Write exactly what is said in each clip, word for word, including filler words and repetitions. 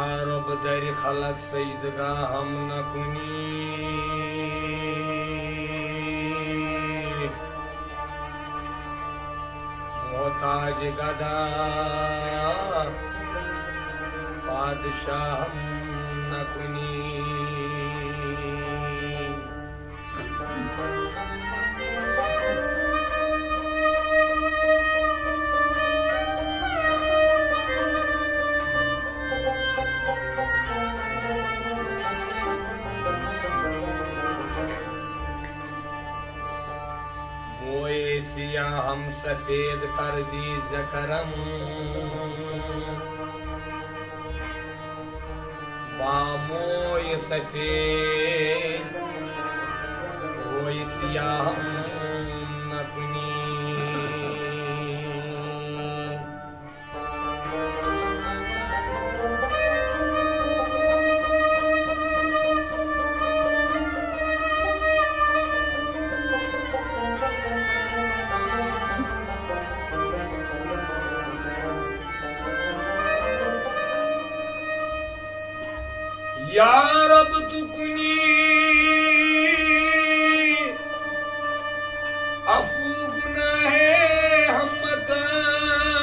رب در خلق سجدگاہم نہ کنی، محتاج گدا پادشاہم نہ کنی۔ موئے سیاہم سفید کر دی ز کرم، با موئے سفید روئے سیاہم نہ کنی۔ یا رب تو کنی عفو گناہ ہم کس،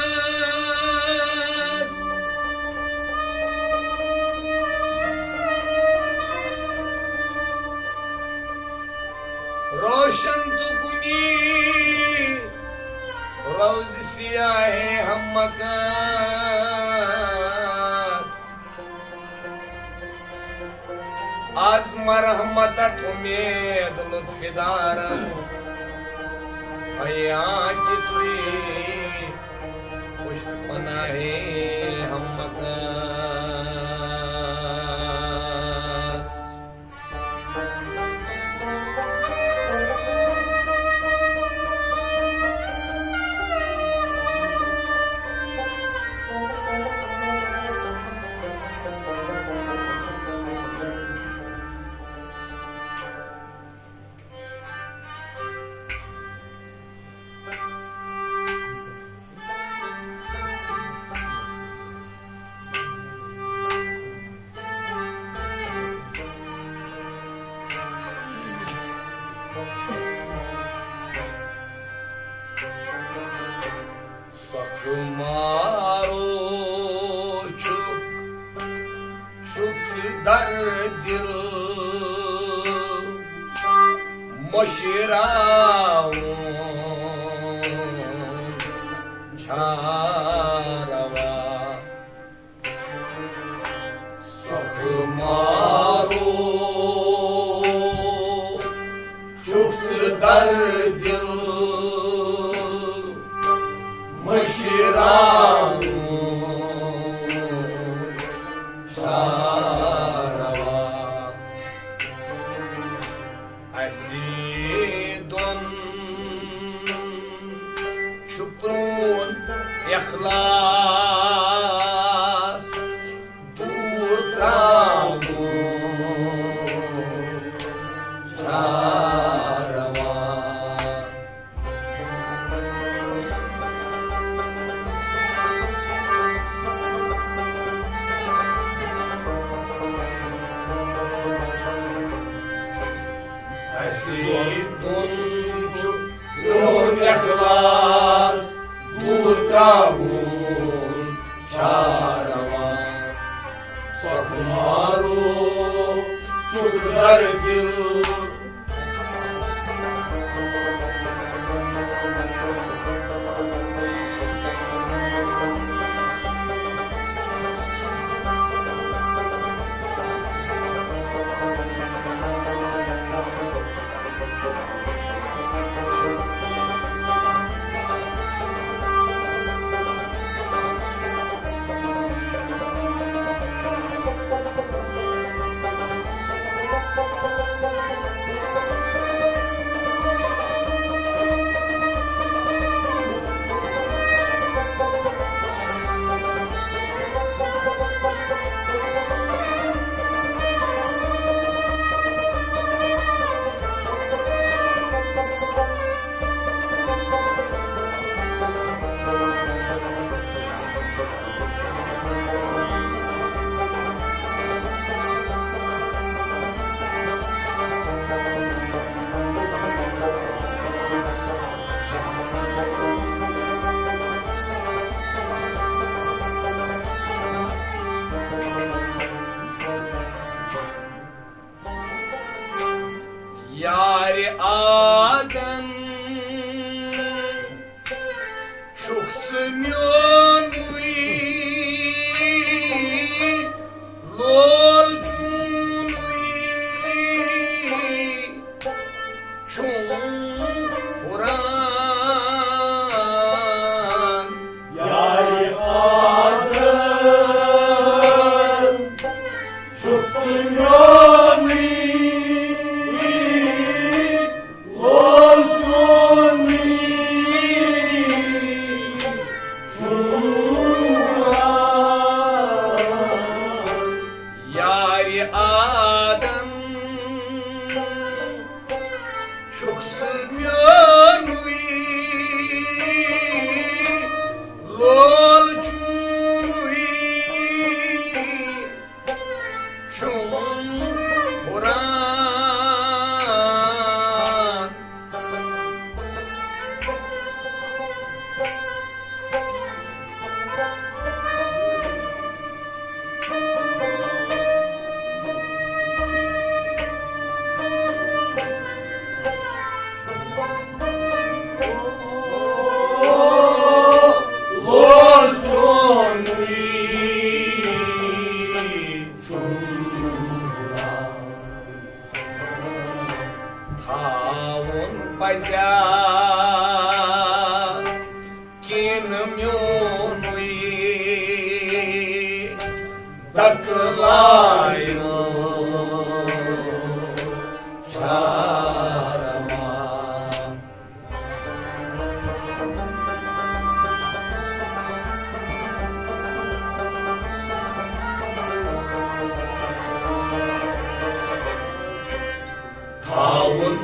روشن تو کنی روز سیاہ ہم کس۔ از مرحمتت امید لطف دارم، اے آنکہ توی پشت پناہ ہم کس۔ سۄکھٕ مارو چھُکھ، چھُکھ در دِل مٔشراوُن چھا روا۔ سۄکھٕ مارو چھُکھ ژٕ در دِل مٔشراوُن چھا روا۔ اَسہِ دۄن چھُ پرٛون اخلاص دوٗر ترٛاوُن چھا روا۔ اَسہِ دۄن چھُ پرٛون اخلاص دوٗر ترٛاوُن چھا روا۔ سۄکھٕ مارو چھُکھ در دِل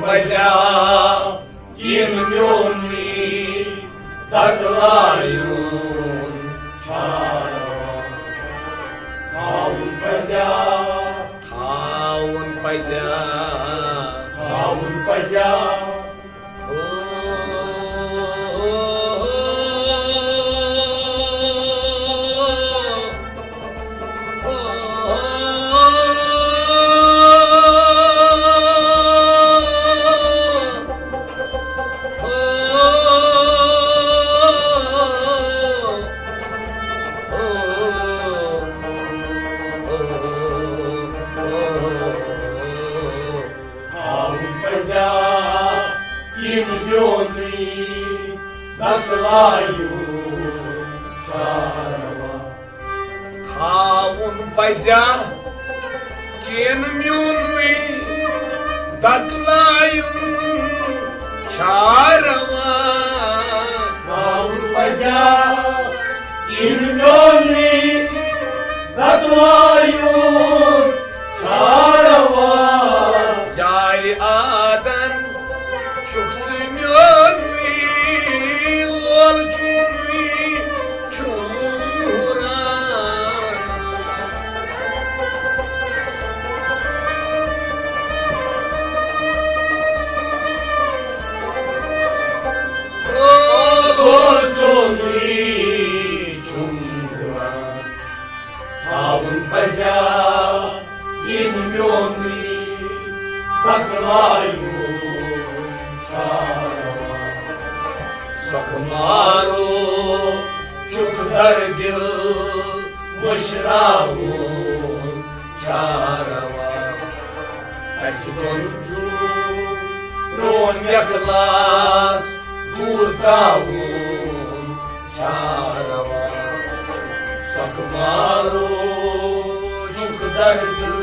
پزیا کِنہٕ میونُے دکلایُن چھا روا؟ تھاوُن پزیا، تھاوُن پزیا، تھاوُن پزیا۔ تھاوُن پزیا کِنہٕ میونُے دکلایُن چھا روا؟ تھاوُن پزیا کِنہٕ میونُے دکلایُن چھا روا؟ تھاوُن پزیا کِنہٕ میونُے دکلایُن چھا روا؟ یارِ آدن چھُکھ ژٕ میونُے لول چونُے چھُم ہُران۔ لول چونُے چھُم ہُران۔ تھاوُن پزیا کِنہٕ میونُے بکلایُن چھا روا؟ سۄکھٕ مارو چھُکھ در دِل مٔشراوُن چھا روا؟ اَسہِ دۄن چھُ پرون اخلاص دوٗر ترٛاوُن چھا روا؟ سۄکھٕ مارو چھُکھ در دِل۔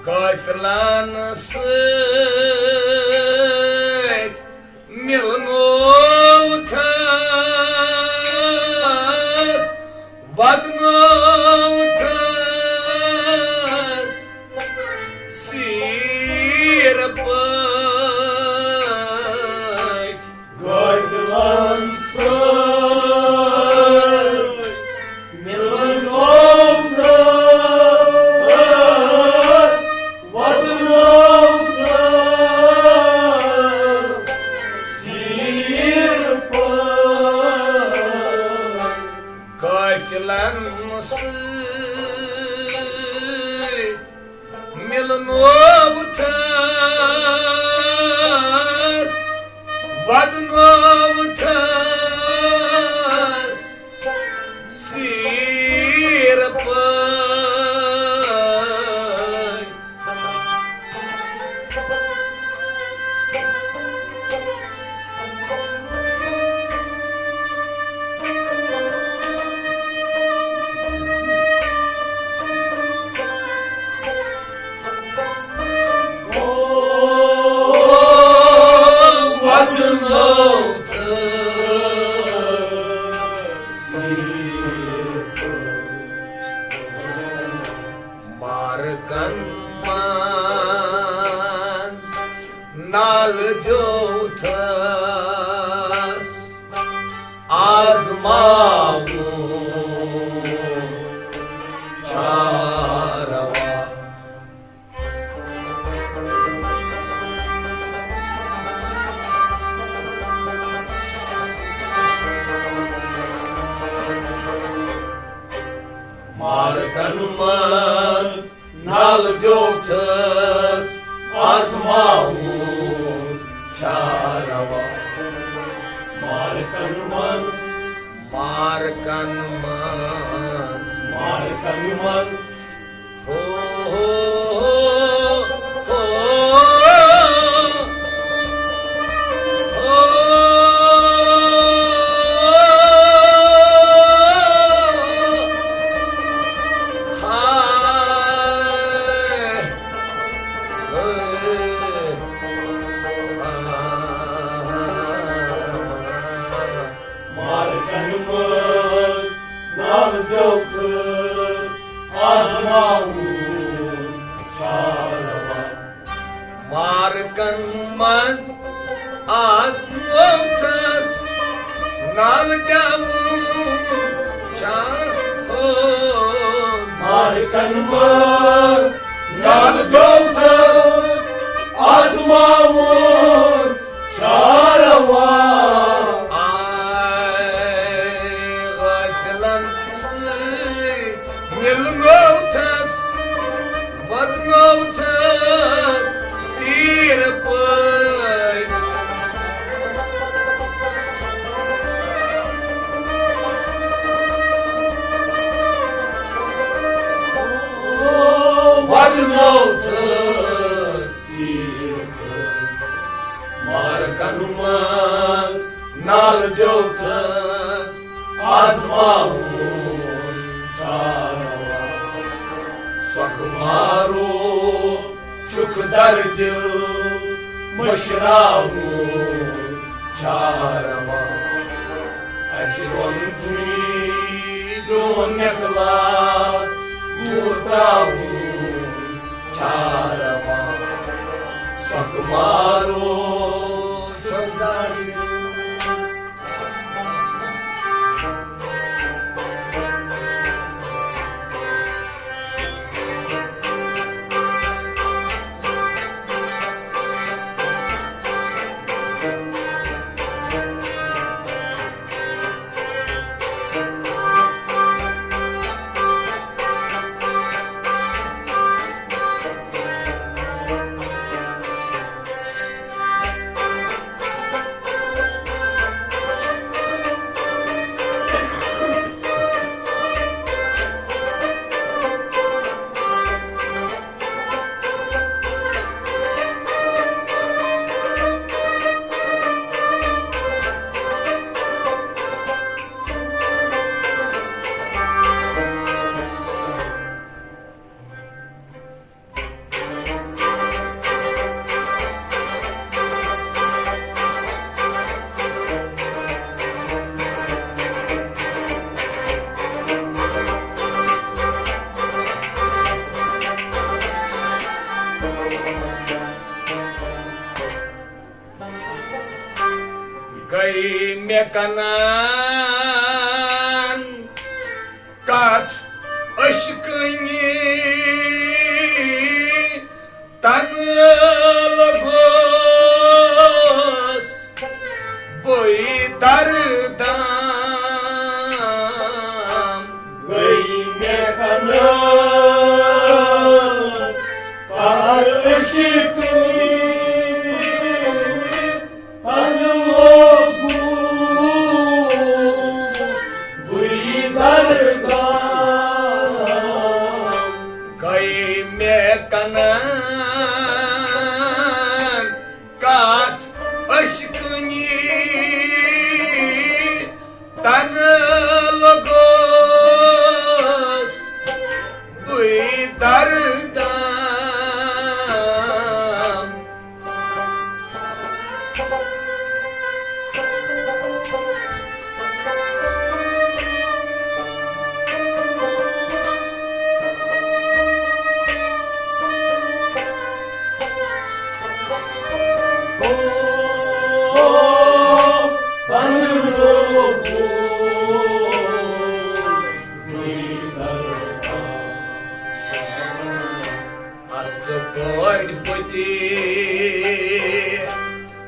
قافلن سۭتۍ مِلنوو تھس، وَدنوو تھس سیٖر پٲٹھۍ۔ قٲفلن سۭتۍ مِلنوو تھس، وَدنوو تھس سیٖر پٲٹھۍ۔ قٲفلن سۭتۍ مِلنوو تھس، وَدنوو تھس سیٖر پٲٹھۍ۔ مارکن منٛز نالہٕ دیُتھس آزماوُن۔ دیوتھس آزماوُن چھا روا؟ مارکن منٛز، مارکن منٛز، مارکن منٛز۔ ہو، ہو، ہو، ہو۔ مارکن منٛز نال دیوتھس آزماوُن چھا روا؟ مارکن منٛز آزموتھس نال دیوتھس چھا؟ او، مارکن منٛز نال دیوتھس آزماوُن چھا روا؟ آے غافلن سۭتۍ مِلنوتھس، ودنوتھس سیٖر پٲٹھۍ۔ ودنوتھس سیٖر پٲٹھۍ۔ مارکن منٛز نال دیوتھس آزماوُن چھا روا؟ سۄکھ مارو چھُکھ دردِ مٔشراوُن چھا روا؟ اَسہِ ووٚن چھُے میون اخلاص مُتراوُن چھا روا؟ سۄکھ مارو چھُکھ دردِ۔ گٔے مےٚ کنان کتھ عشقٕنی، تنہٕ لوٚگُس بٕے دردام۔ گٔے مےٚ کنان کتھ عشقٕنی، تنہٕ لوٚگُس بٕے دردام۔ گٔے مےٚ کنان کتھ عشقٕنی، تنہٕ لوٚگُس بٕے دردام۔ اصل پٲٹھۍ پٔتی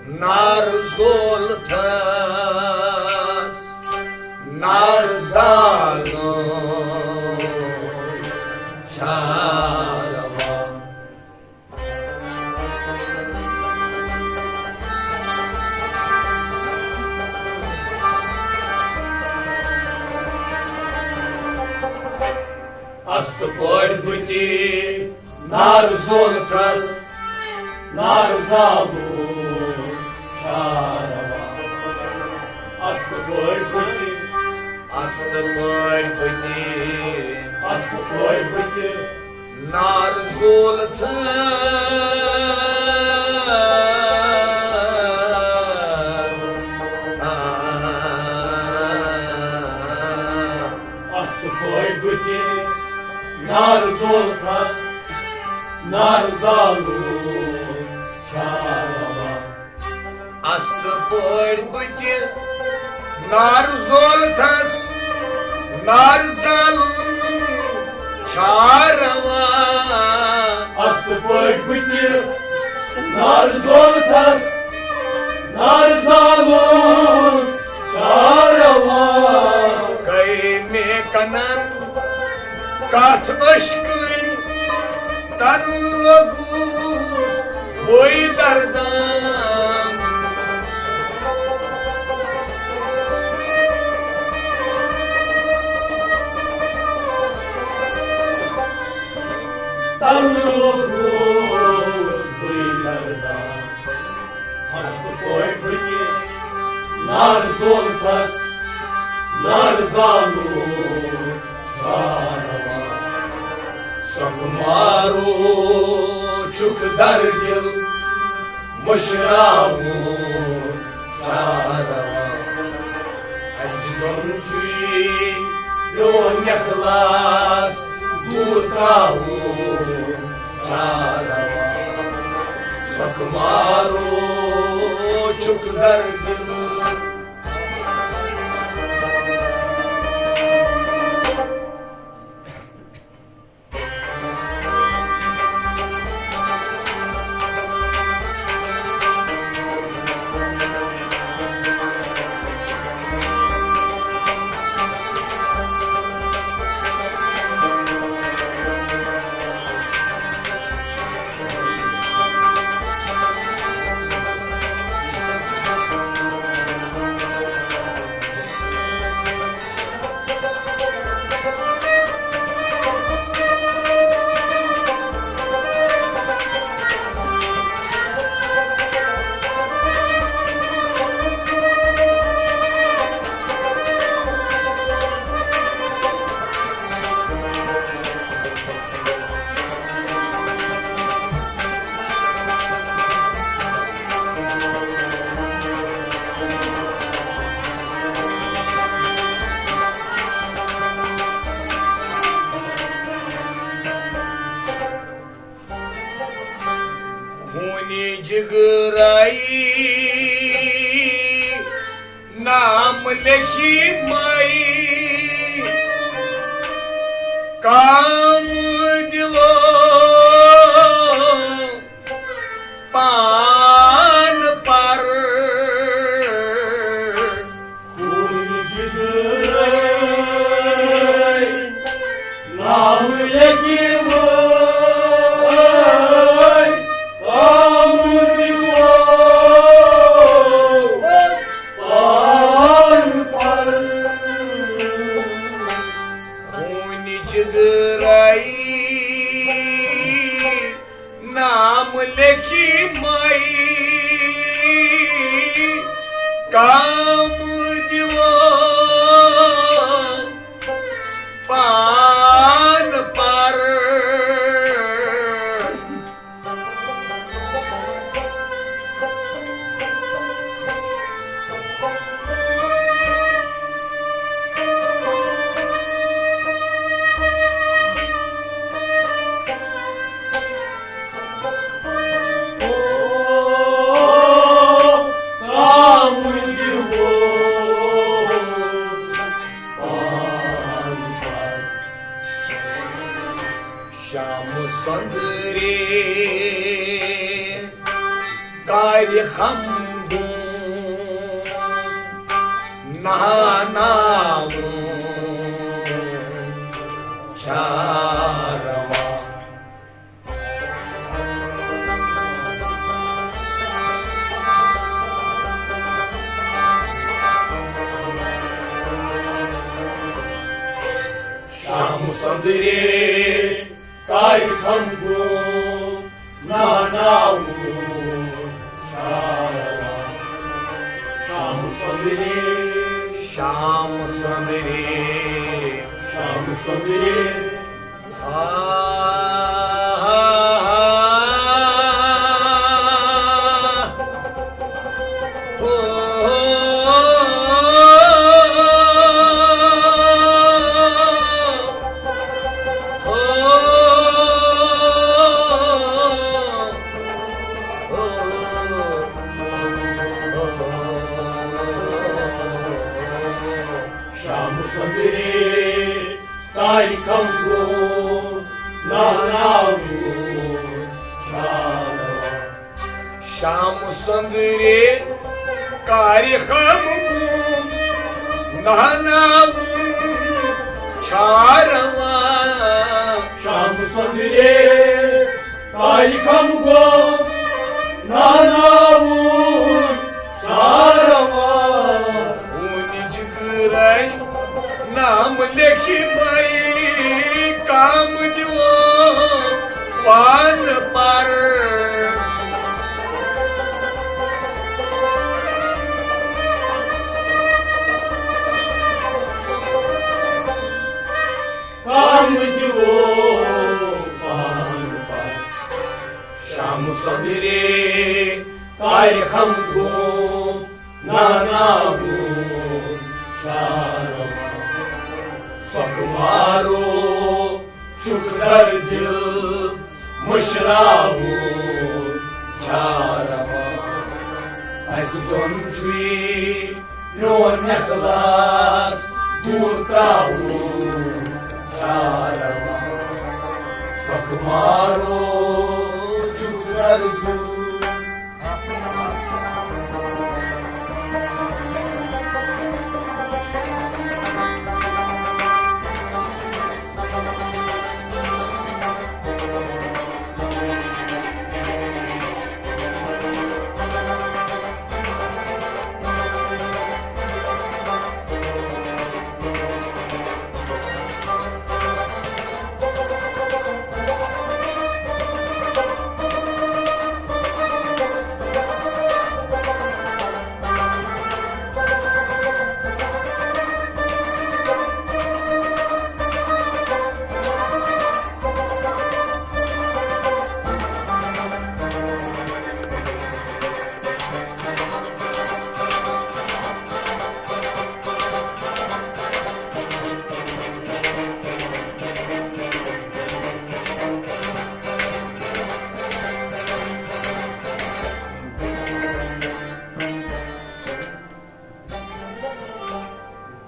نار زول تھس، نار زالُن چھا روا؟ پٲٹھۍ بہٕ تہِ نار زولتھس، نار زالُن چھا روا؟ اَستہٕ پٲٹھۍ بہٕ تہِ، اَستہٕ پٲٹھۍ بہٕ تہِ، اَستہٕ پٲٹھۍ بہٕ تہِ نار زولتھس۔ اَستہٕ پٲٹھۍ بہٕ تہِ نار زولتھس، نار زالُن چھا روا؟ اَستہٕ پٲٹھۍ بہٕ تہِ نار زولتھس، نار زالُن چھا روا؟ اَستہٕ پٲٹھۍ بہٕ تہِ نار زولتھس، نار زالُن چھا روا؟ گٔے مےٚ کنن کتھ عشقٕنۍ، تنہٕ لوٚگُس بٕے دردان۔ تنہٕ لوٚگُس بٕے دردان۔ اَستہٕ پٲٹھۍ بہٕ تہِ نار زولتھس، نار زالُن چھا روا؟ سۄکھ مارو چھُکھ در دِل مٔشراوُن چھا روا؟ اَسہِ دۄن چھُے پرٛون اخلاص دوٗر ترٛاوُن چھا روا؟ سۄکھ مارو چھُکھ در دِل۔ خوٗنی جِگرایی نام لیکھی مائی کام دِوو پان پر۔ خوٗن جِگرٲے ناو لیکھِوو، آمُت وو پان پر۔ خوٗن جِگرٲے نام لیکھی مائی کام دِوو پان پر۔ شام سندرے کالِ خم دون نہاناوُن چھا روا۔ شام سندرے گوٚو ناناوُن شاروا۔ شام سندرے، شام سندرے، شام سندرے۔ آ، آ، آ، آ۔ شام سندرے تاریخم گو نہناوُن شاروا۔ شام سندرے کارِ خم گوم نہناوُن چھاروا۔ شام سندرے کارِ خم گوم نہناوُن چھاروا۔ ہونہِ جگرے نام لیکھی مئی کام دیو وان پر۔ کام دیو وان پر۔ شام سندرے کارِ خم گوم نہناوُن چھاروا۔ سۄکھٕ مارو چھُکھ در دِل مٔشراوُن چھاروا۔ اَسہِ دۄن چھُے پرٛون نٮ۪خلاص دوٗر ترٛاوُن چھاروا۔ سۄکھٕ مارو چھُکھ در دِل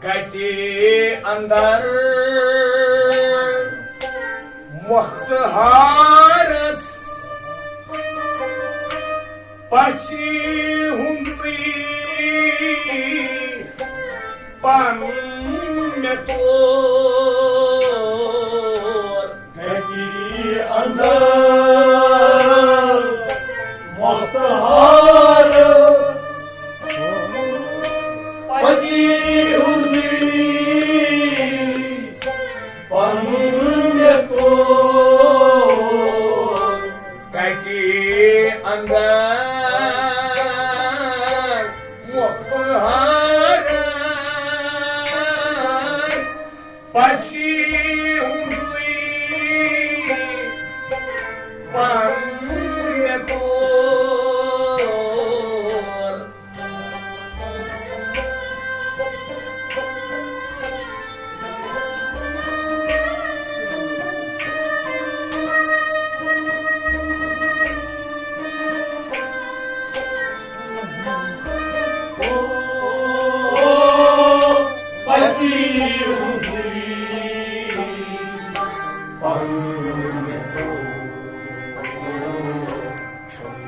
کتہِ اندر مۄختہارس پژھِ ہُنٛدُے پن مےٚ تور۔ کتہِ اندر مۄختہار پژھِ ہُنٛدُے پن مےٚ تور۔ کتہِ اندر مۄختہارس پژھِ ہُنٛدُے پن مےٚ تور۔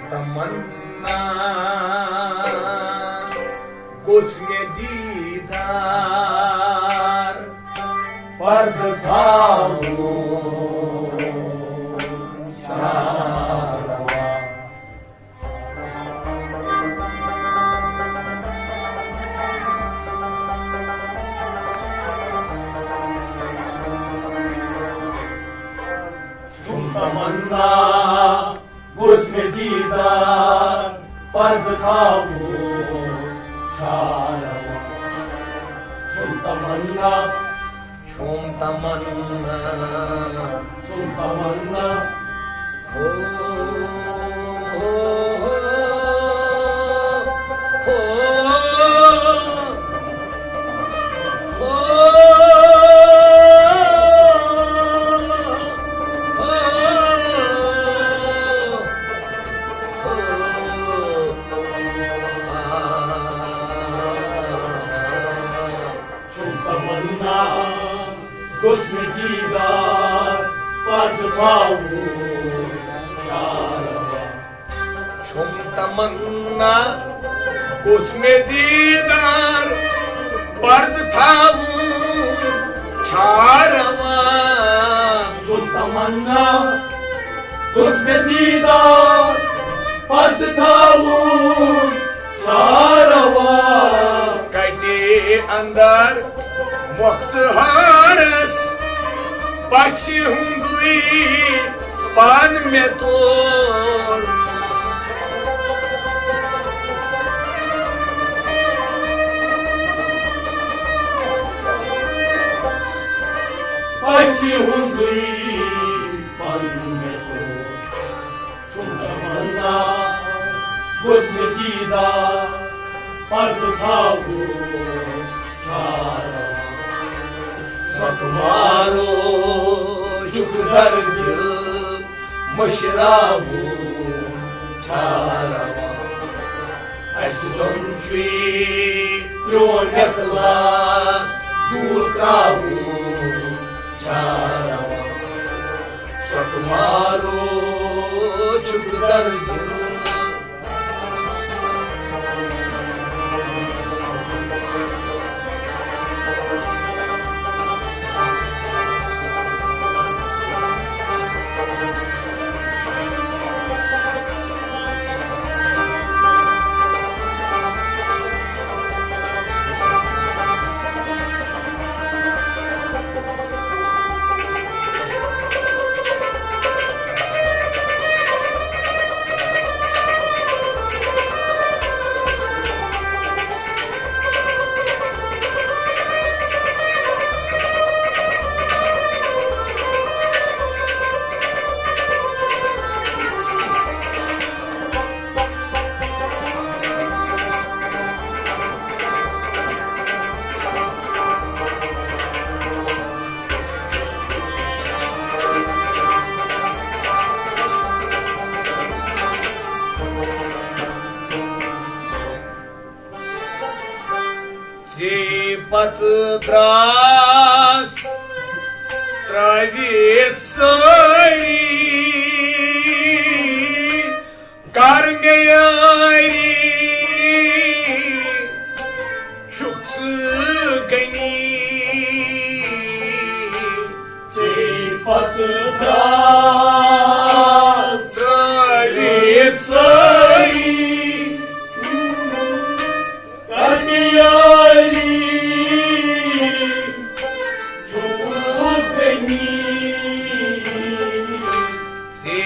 تمنا گوٚژھ مےٚ دیٖدار پردٕ تھاوُن شاروا۔ چھُم تمنا گوٚژھ مےٚ دیٖدار پردٕ تھاوُن چھا روا؟ چھُم تمنا، چھُم تمنا، چھُم تمنا۔ ہو، ہو، ہو، ہو۔ چھُم تمنا، گوٚژھ مےٚ دیٖدار پردٕ تھاوُن چھا روا؟ چھُم تمنا، گوٚژھ مےٚ دیٖدار پردٕ تھاوُن چھا روا؟ چھُم تمنا، گوٚژھ مےٚ دیٖدار پردٕ تھاوُن چھا روا؟ کتہِ اندر مۄختہارس پژھِ ہُنٛدُے پان مےٚ توٚر۔ پژھِ ہُنٛدُے پان مےٚ توٚر۔ چھُم تمنا، گوٚژھ مےٚ دیٖدار پردٕ تھاوُن چھا روا؟ سۄکھٕ مارو چھُکھ درد دِل مٔشراوُن چھا روا؟ اسہِ دۄن چھُے پرٛون اخلاص دوٗر ترٛاوُن چھا روا؟ سۄکھٕ مارو چھُکھ درد۔ ژے پتہٕ درٛاس ترٛٲوِتھ سٲری۔ کر مےٚ یٲری، چھُکھ ژٕ غنی۔ ژے پتہٕ درٛاس ترٛٲوِتھ سٲری۔ کر مےٚ یٲری، چھُکھ غنی۔ ژے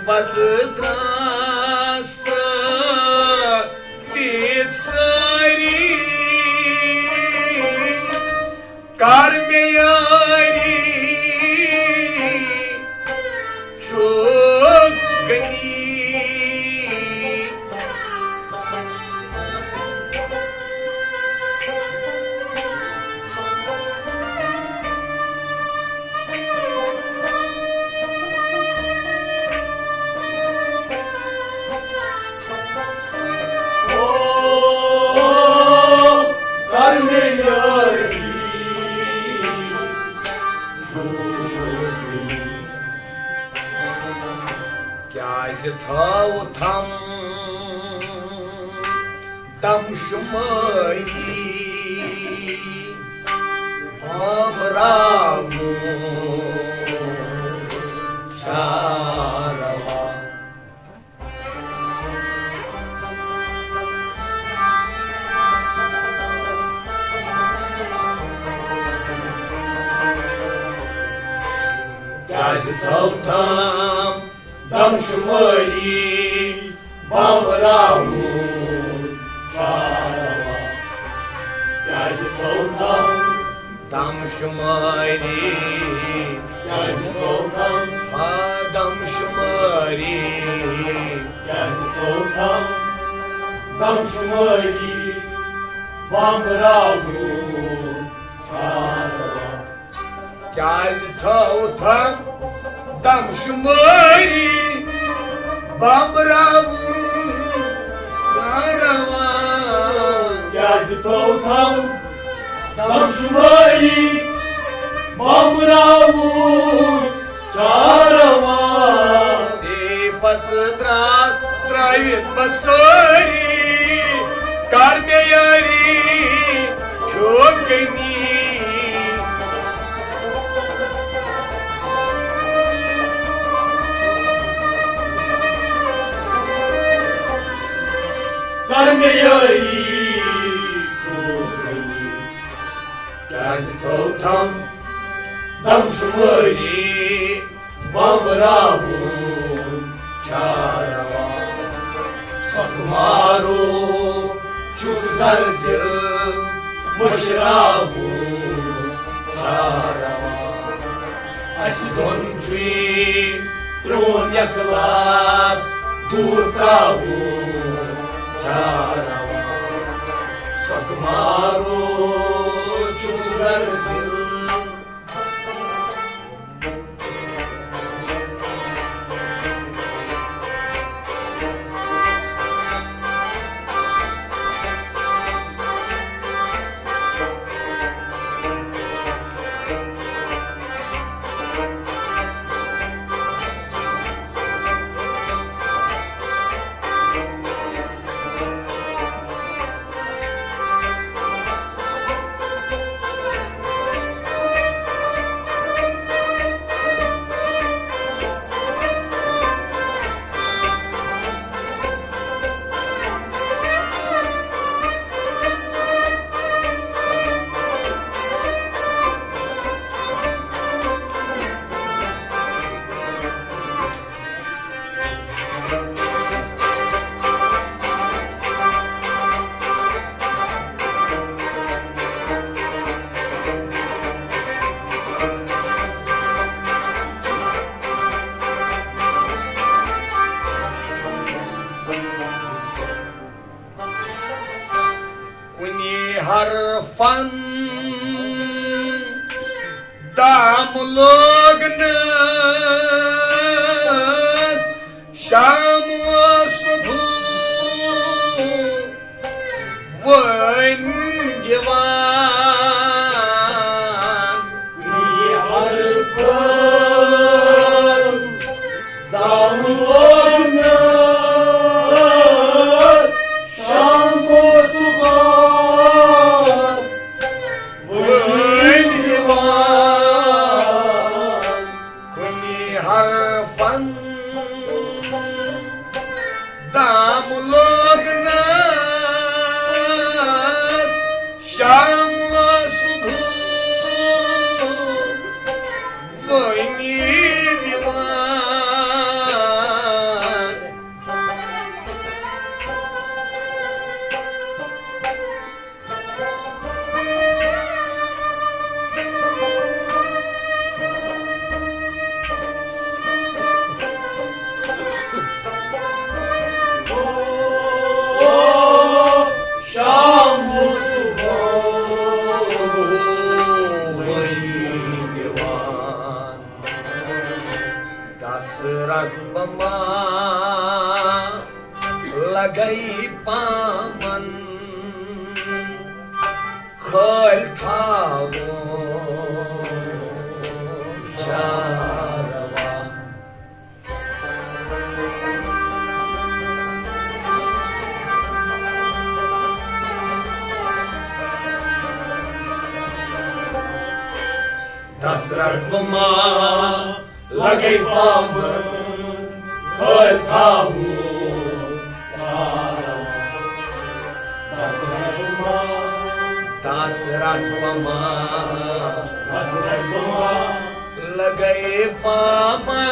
پتہٕ درٛاس تہٕ بیٖٹھ سٲری۔ کر مےٚ یٲری، چھُکھ غنی۔ او، کر مےٚ یٲری، چھُکھ غنی۔ کیٛازِ تھٲوتھم دم شمٲری بامبراوُن چھا روا؟ کیٛازِ تھٲوتھم دم شمٲری بامبراوُن چھا روا؟ کیٛازِ تھوٚو تھم؟ دم شمٲری۔ کیٛازِ تھوٚو تھم؟ آ، دم شمٲری۔ کیٛازِ تھوٚو تھم؟ دم شمٲری بامبراوُن چھا روا؟ کیٛازِ تھٲو تھم دم شمٲری بامبراوُن روا؟ کیٛازِ تھٲو تھم دم شمٲری بامبراوُن چھا روا؟ ژے پتہٕ درٛاس ترٛٲوِتھ بسٲری، کر مےٚ یٲری چھوکنی۔ کر مےٚ یٲری چھوکنی۔ کیٛازِ تھوٚو تھم دم شمٲری بامبراوُن چھا روا؟ سۄکھ مارو چھُس دردِ مٔشراوُن چھا روا؟ اَسہِ دۄن چھُے پرٛون اخلاص دوٗر ترٛاوُن چھا روا؟ سۄکھ مارو چھُس دردِ کُنی حرفن دام لوگنس شام و صبح وٲنۍ دِوان۔ کُنی حرفن دام لوگنس شام و صبح وٲنۍ دِوان۔ کُنی حرفن دام لوگنس شام و صبح وٲنۍ دِوان۔ شام و صبح، صبح وٲنۍ دِوان۔ دس رگ بما لگئی پامن خٲلۍ تھاوو شاروا۔ دس رگ بما لگئی پامن خٲلۍ تھاوو شاروا۔ دس رگ بما، دس رگ بما، دس رگ بما لگئی پامن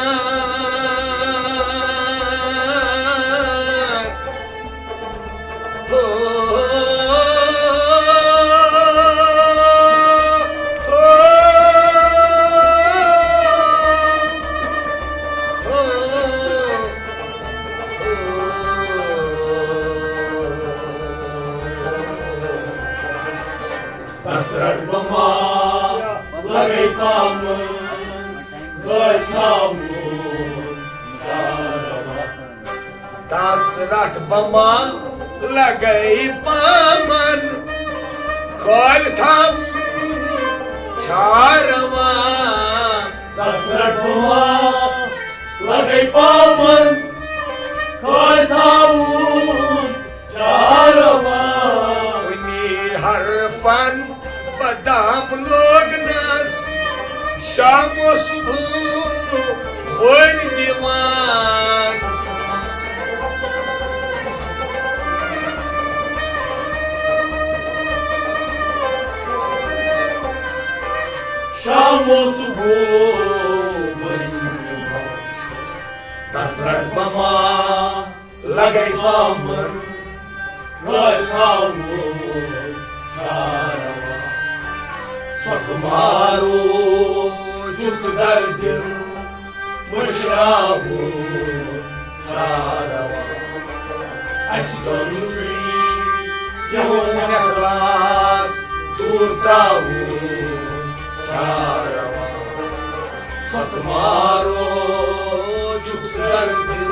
رٹ بما لگے پامن، کر تھاوُن چاروا۔ دس رٹ بما لگے پامن، کر تھاوُن چاروا۔ دس رٹ بما لگے پامن، کر تھاوُن چاروا۔ کُنی حرفن بدام لوگنس، شام و صبح خۄش دِوان۔ شام و صبح خۄش دِوان۔ دس رٹ بما لگے پامن، کر تھاوُن چاروا۔ سۄکھ مارو چھُکھ دردِل مٔشراوُن چاروا۔ اَسہِ دۄن چھُے یِہُنٛد اخلاص دوٗر ترٛاوُن چاروا۔ سۄکھ مارو چھُکھ دردِل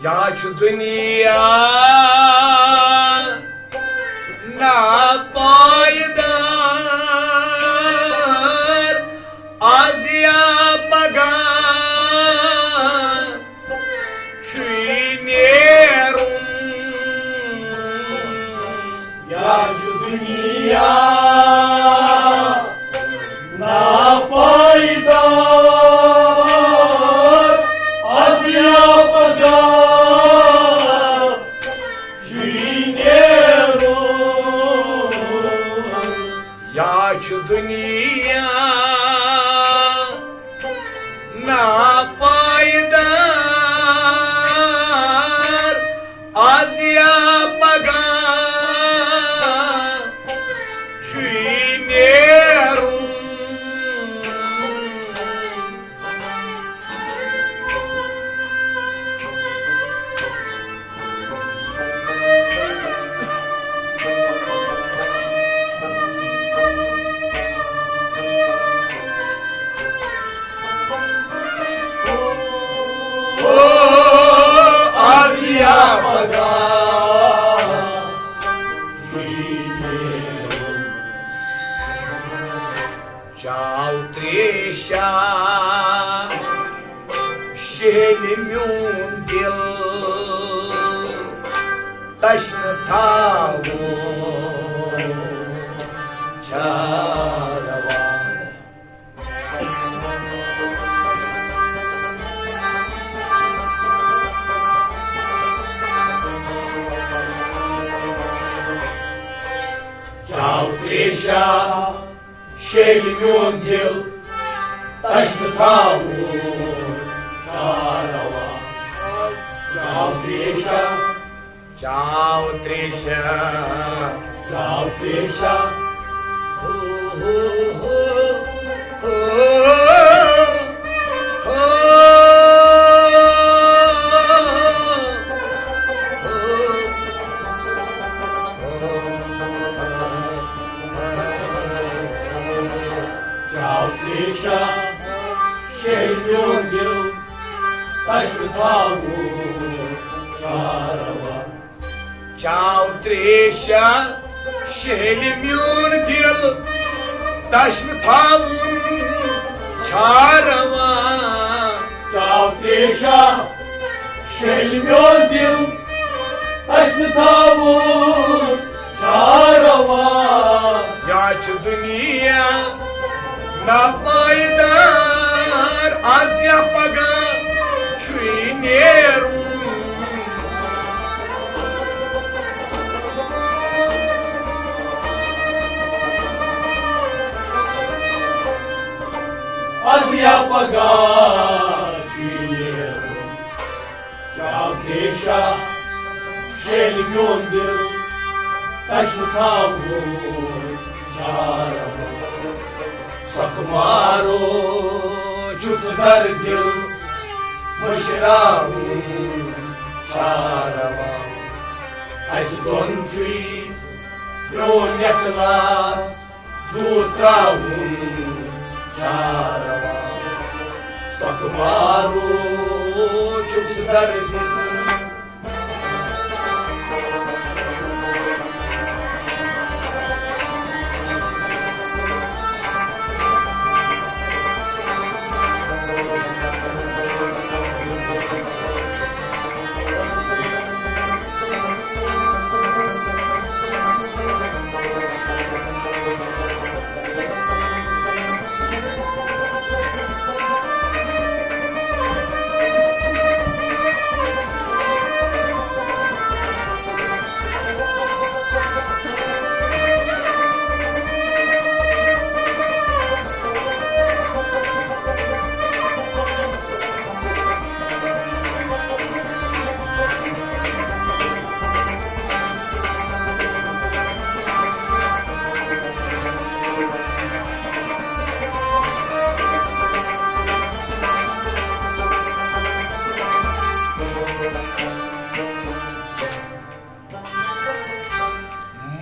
یا چھُ دُنیا ناپائیدار، آز یا پگاہ چھُے نیرُن۔ یا چھُ دُنیا ناپائیدار، آز یا پگاہ چھُے نیرُن۔ یا چھُ دُنیا ناپائیدار، آز یا پگاہ چھُے نیرُن۔ آز یا پگاہ چھُے نیرُن۔ چاو تریشا شیہلہِ میون دل، تشنہٕ تھاوو چاروا۔ چاو تریشا شیل میون دل، تشنہٕ تھاوُن چاروا۔ چاو تریشا، چاو تریشا، چاو تریشا۔ ہو، ہو، ہو، ہو، ہو۔ چاو تریشا، شیل میون دل، تشنہٕ تھاوُن چاروا۔ چاو تریشہ شہلہِ میون دل، تشنہٕ تھاوُن چھا روا؟ چاو تریشہ شہلہِ میون دل، تشنہٕ تھاوُن چھا روا؟ یا چھُ دُنیا ناپائیدار، از یا پگاہ چھُے نیرُن۔ از یا پگاہ چھُے نیرُن۔ چاو تریشہ شہلہِ میون دل، تشنہٕ تھاوُن چھا روا؟ سۄکھٕ مارو چھُ ژٕ در دل، مٔشراوُن چھا روا؟ اسہِ دۄن چھُے پرون اخلاص دوٗر ترٛاوُن چھا روا؟ سۄکھٕ مارو چھُکھ ژٕ در دل۔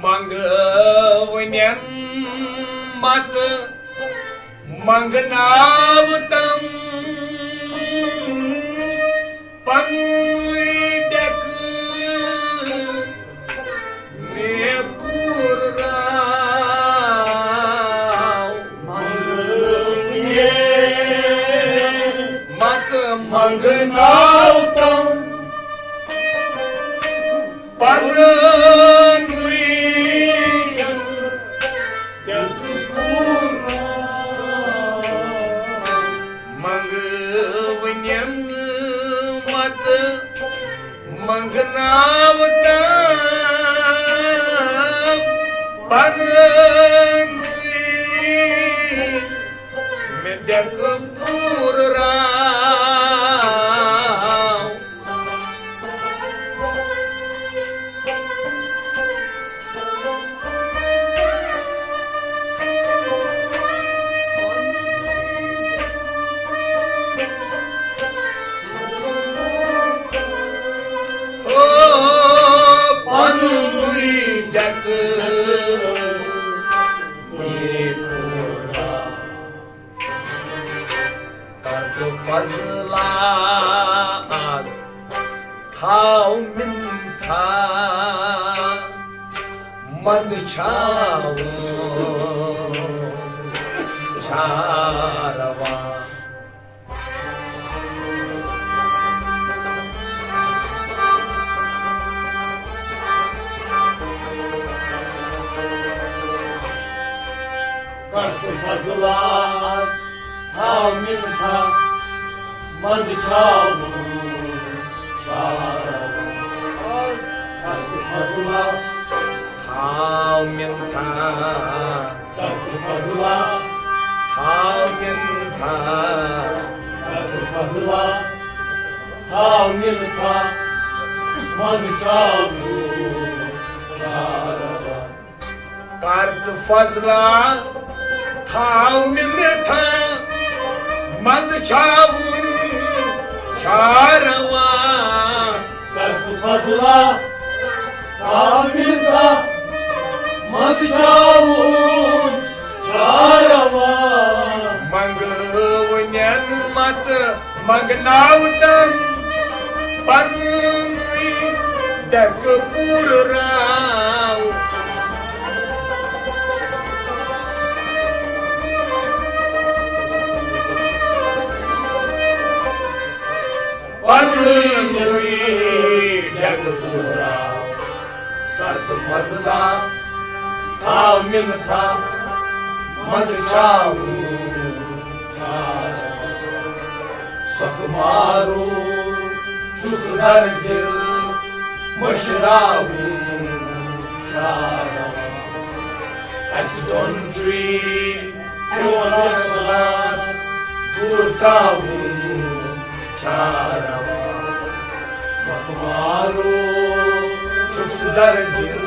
منگوٕنٮ۪ن مت منگناو تم پنوی ڈیک میں پور راو۔ منگوٕنٮ۪ن مت منگناو تم پنوی منگوٕنٮ۪ن مت منگناو تم پنوی مےٚ ڈیکہٕ پوٗرٕ راو۔ او پنُن ڈیکہٕ پوٗرٕ راو۔ کتھ فضلہ آز تھاو منتھا، مند چھاوُن چھا روا۔ کتھ فضلہ آز تھاو منتھا، مند چھاوُن چھا روا۔ کتھ فضلہ تھاو منتھا۔ کتھ فضلہ تھاو منتھا۔ کتھ فضلہ تھاو منتھا، مند چھاوُن چھا روا۔ کتھ فضلہ تھاو منتھا، مند چھاوُن چھا روا۔ کتھ فضلہ تھاو منتھا، مند چھاوُن چھا روا۔ منگوٕنٮ۪ن مت منگناو تم پنوی ٹیٚکہٕ پوٗرٕ راو۔ پنٕنۍ ٹیٚکہٕ پوٗرٕ راو۔ کر تہٕ مزٕدار تھاو مِنتھا منٛدچھاوُن۔ سۄکھ مارو چھُکھ در دِل مٔشراوُن چھا روا۔ اَسہِ دۄن چھُے پرٛون لباس بوٗٹاوُن چھا روا۔ سۄکھ مارو چھُکھ در دِل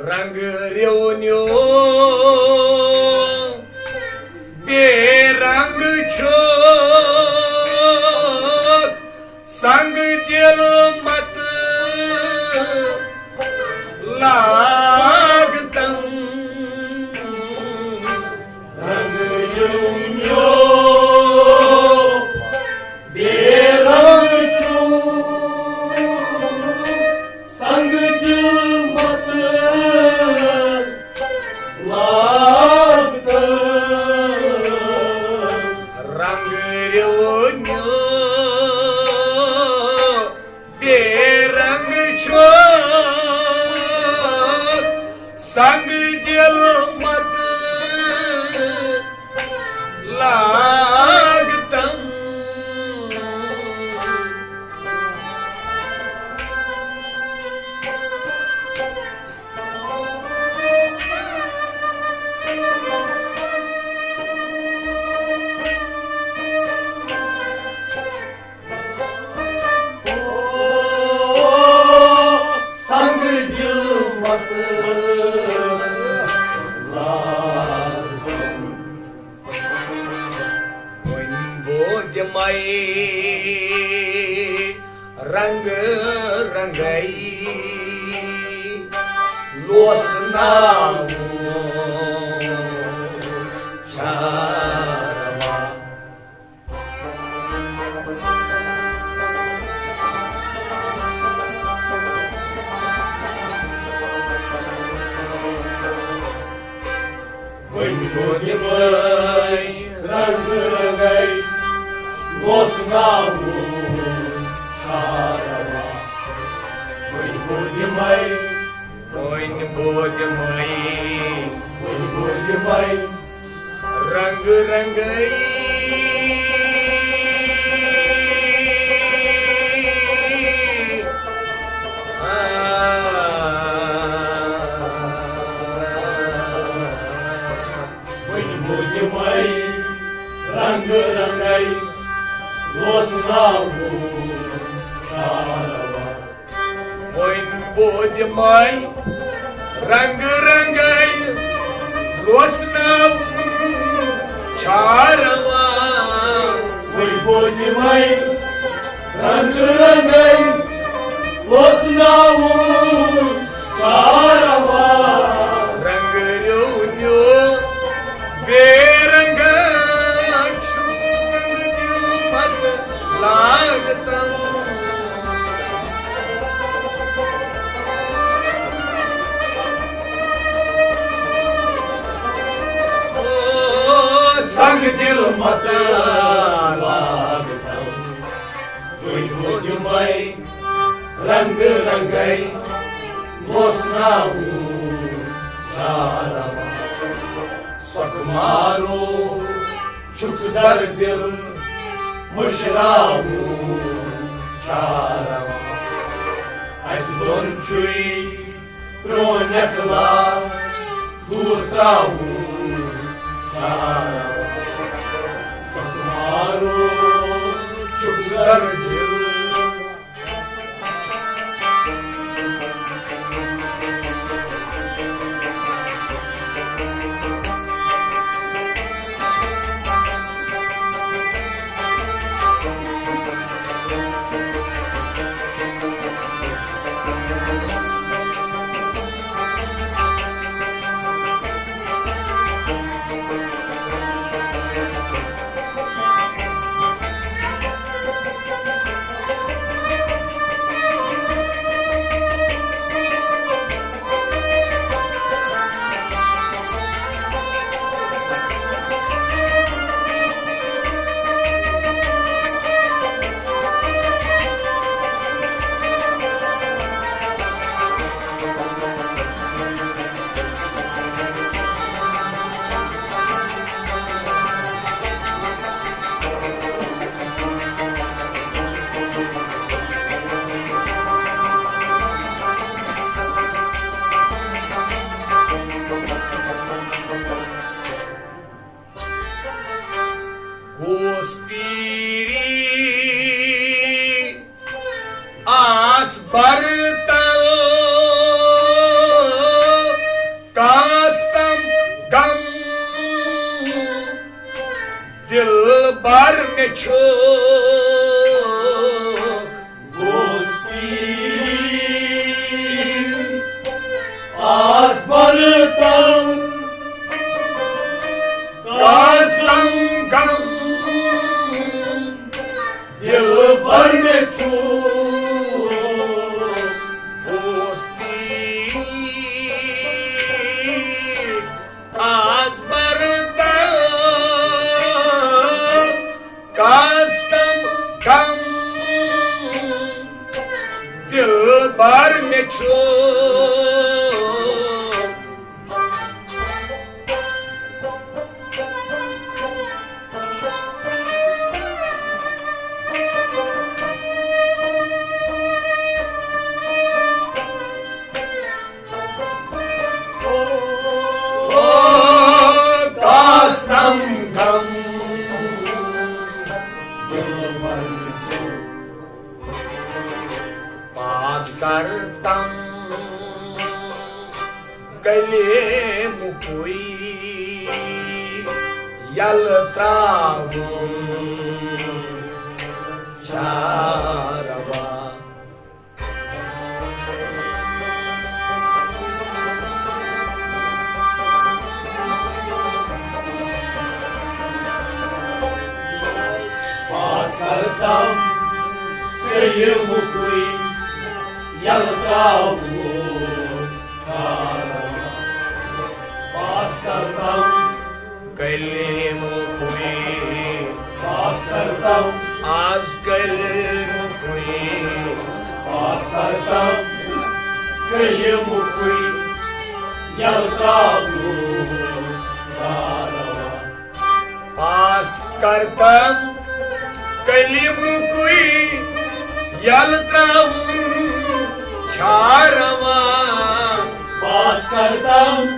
رنگ ریونیو بے رنگ چھو سنگ دل مت لاگ تم۔ رنگ ریونیو بے رنگ چھو سنگ دل مت لاگ تم۔ رنگ ریونیو بے رنگ چھو سنگ دل مت لاگ تم۔ سنگ دل مت لاگ۔ وۄنۍ بہٕ دِمَے رنگ رنگے لوسناوُن چھا روا۔ وۄنۍ گوٚو یِمَے رنٛگہٕ رنٛگَے لوسناوُن چھا روا۔ وۄنۍ گوٚو یِمَے، وۄنۍ گوٚو یِمَے، وۄنۍ گوٚو یِمَے رنٛگہٕ رنٛگَے۔ آ۔ وۄنۍ بہٕ دِمَے رنٛگہٕ رنٛگَے لوسناوُن چھا روا۔ وۄنۍ بہٕ دِمَے رنٛگہٕ رنٛگَے لوسناوُن چھا روا۔ وۄنۍ بہٕ دِمَے رنٛگہٕ رنٛگَے لوسناوُن چھا روا۔ رنٛگ ریونیو بے رنٛگا چھُ سنگ دل مت لاگ تم۔ او سنگ دل مت لاگ تم۔ دِمے رنگہٕ رنگے لوسناوُن چاروا۔ سۄکھ مارو چھُکھ دردِل مٔشراوُن چاروا۔ اَسہِ دۄن چھُے پرٛون اخلاص دوٗر ترٛاوُن چاروا۔ سۄکھ مارو چھُکھ دردِل۔ کُس پیٖری آس برتل، کاستم غم دلبر مےٚ چھُ۔ گوس پیٖر آس برتل، کاستم غم دلبر مےٚ چھُ۔ گوس پیٖر آز برتل، کاستم غم دلبر مےٚ چھُ۔ کاستم غم دلبر چھُ۔ پاس کرتم کلیمکُے یلہٕ ترٛاوُن چاروا۔ پاس کرتم کلیمکُے یلہٕ ترٛاوُن چاروا۔ پاس کرتم کلیمکُے پاس کرتم۔ آز کلیمکُے پاس کرتم۔ کلیمکُے یلہٕ ترٛاوُن چاروا۔ پاس کرتم کلیمکُے یلہٕ ترٛاوُن چاروا۔ پاس کرتم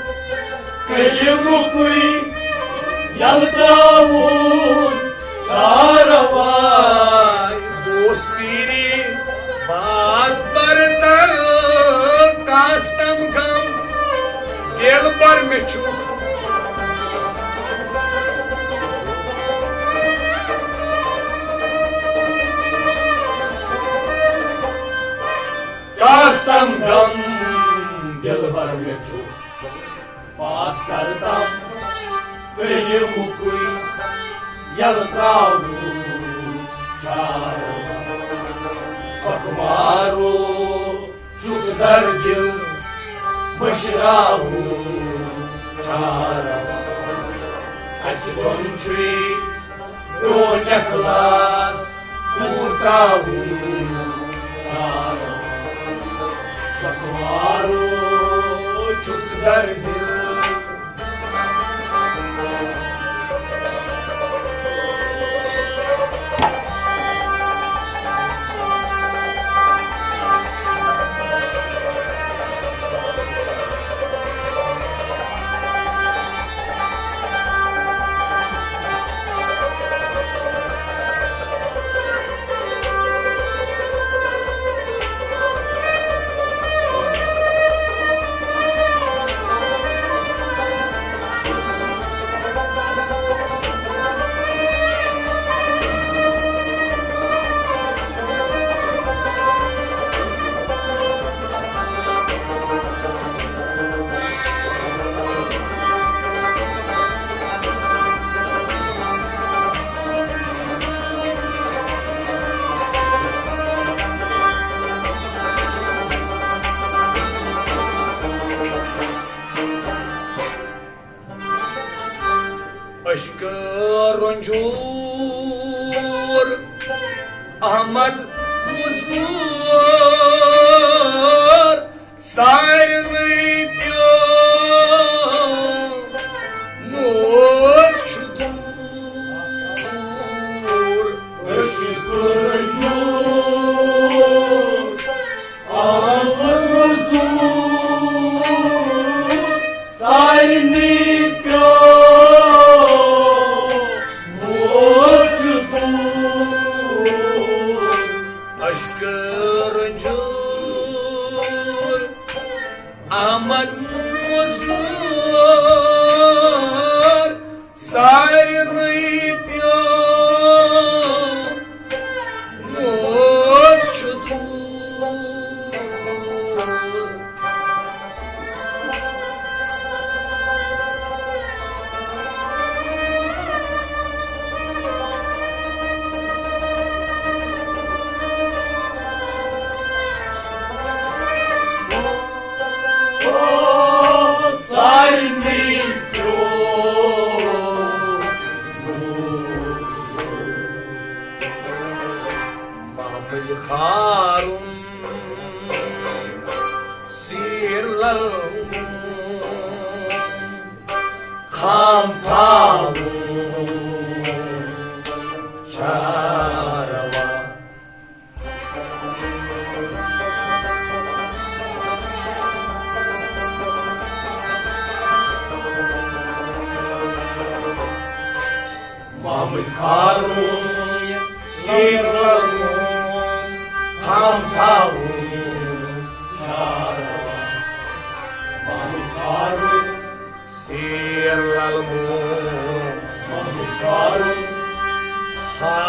کلیمکُے یلہٕ ترٛاوُن چاروا۔ گوس پیٖری پاس برتل، کاستم غم دلبر مےٚ چھُ۔ کاستم غم دلبر مےٚ چھُ۔ پاس کرتم کلیمکُے یلہٕ ترٛاوُن چاروا۔ سۄکھ مارو چھُکھ دردِل مٔشراوُن چاروا۔ اَسہِ دۄن چھُے پرٛون اخلاص دوٗر سۄکھوارو چھُس دردِ۔ عشقہٕ رنجور احمد مزور سارنٕے پیوٚو، موت چھُ دوٗر۔ عشقہٕ رنجور احمد مزور سارنٕے پیوٚو، موت چھُ دوٗر۔ عشقہٕ رنجور احمد مزور سارنٕے پیوٚو، موت چھُ دوٗر۔ سارنٕے پیوٚو۔ محمد خارُن سیر للمون خام تھاوُن چھا روا۔ محمد خارُن سُنٛد سیر للمون خام تھاوُن چھا روا۔ محمد خارُن سیر للمون محمد خارُن۔ ہا۔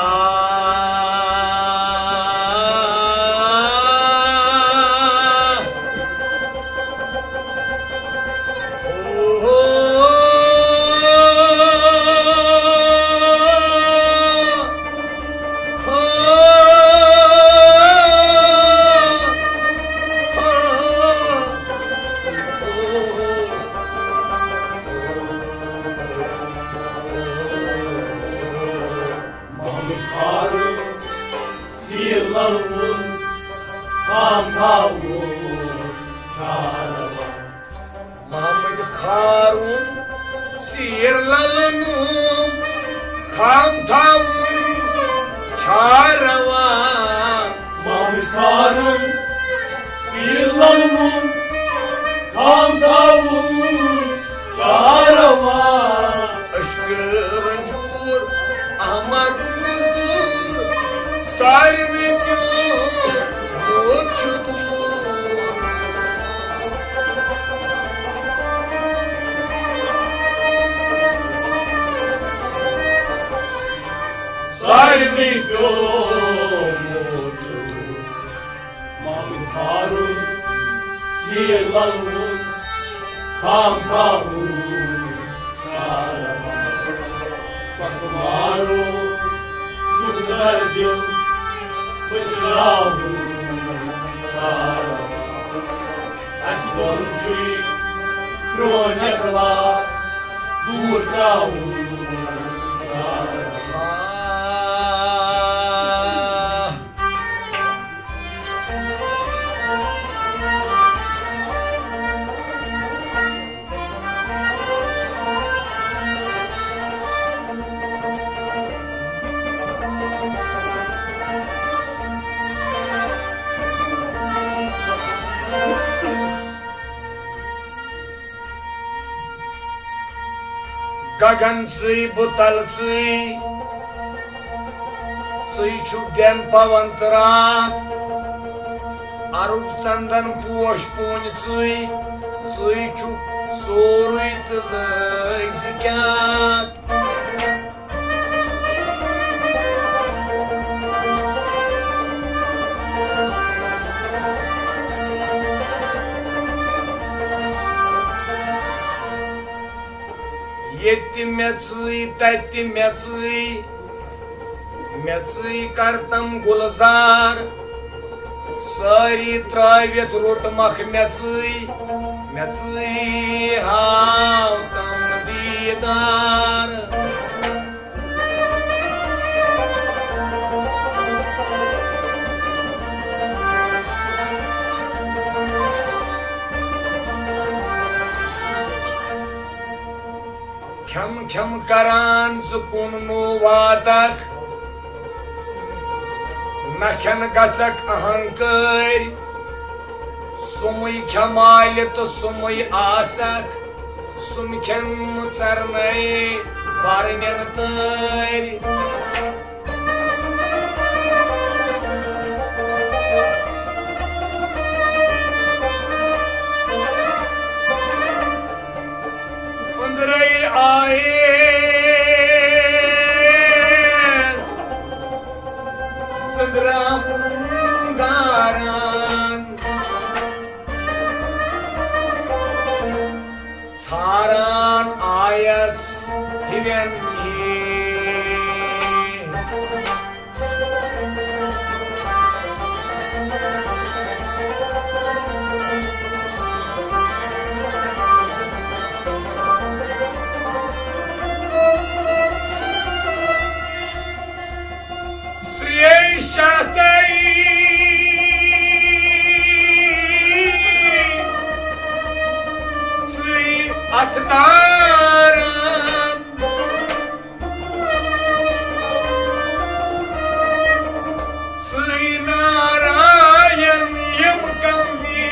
محمد خارُن سیر للمون خام تھاوُن چھا روا۔ محمد خارُن سیر للمون خام تھاوُن چھا روا۔ محمد خارُن سیر للمون خام تھاوُن چھا روا۔ عشقہٕ رنجور احمد مزور سارنٕے پیوٚو، موت چھُ دوٗر۔ سارنٕے پیوٚو، موت چھُ دوٗر۔ محمد خارُن سیر للمون خام تھاوُن چھا روا۔ سۄکھوارو چھُس دردِ مٔشراوُن چھا روا۔ اَسہِ دۄن چھُے پرٛون اخلاص دوٗر ترٛاوُن چھا روا۔ پگن ژٕے بُتل ژٕے، ژٕے چھُکھ دٮ۪ن پون تہٕ راتھ، ارُک ژندن پوش پوٗنۍ ژٕے، ژٕے چھُکھ سورُے تہٕ لٲگۍ زِ کیٛاہ۔ ییٚتہِ مےٚ ژٕے، تَتہِ مےٚ ژٕے، مےٚ ژٕے کر تم گُلزار۔ سٲری ترٲوِتھ روٚٹمکھ مےٚ ژٕے، مےٚ ژٕے ہاو تم دیٖدار۔ کھٮ۪م کھٮ۪م کران ژٕ کُن نوٗ واتکھ، نہ کھٮ۪ن گژھکھ اہنکٲرۍ۔ سُمٕے کھٮ۪مالہِ تہٕ سُمٕے آسکھ، سُم کھٮ۪ن مُژرنَے بارنٮ۪ن تٲرۍ۔ أنٛدرَے آیس ژٔنٛدرا گاران۔ ژھاران آیس ہِوٮ۪ن ہی۔ ژٕے شاہ تَے، ژٕے اَتھٕ تاران، ژٕے ناراین یِم کمی۔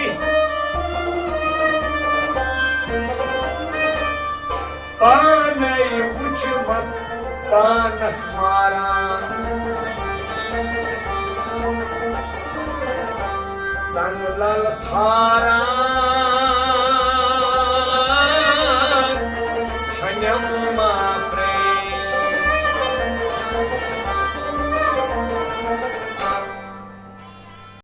پانے وُچھمت پانس ماران، تن لل تھاران۔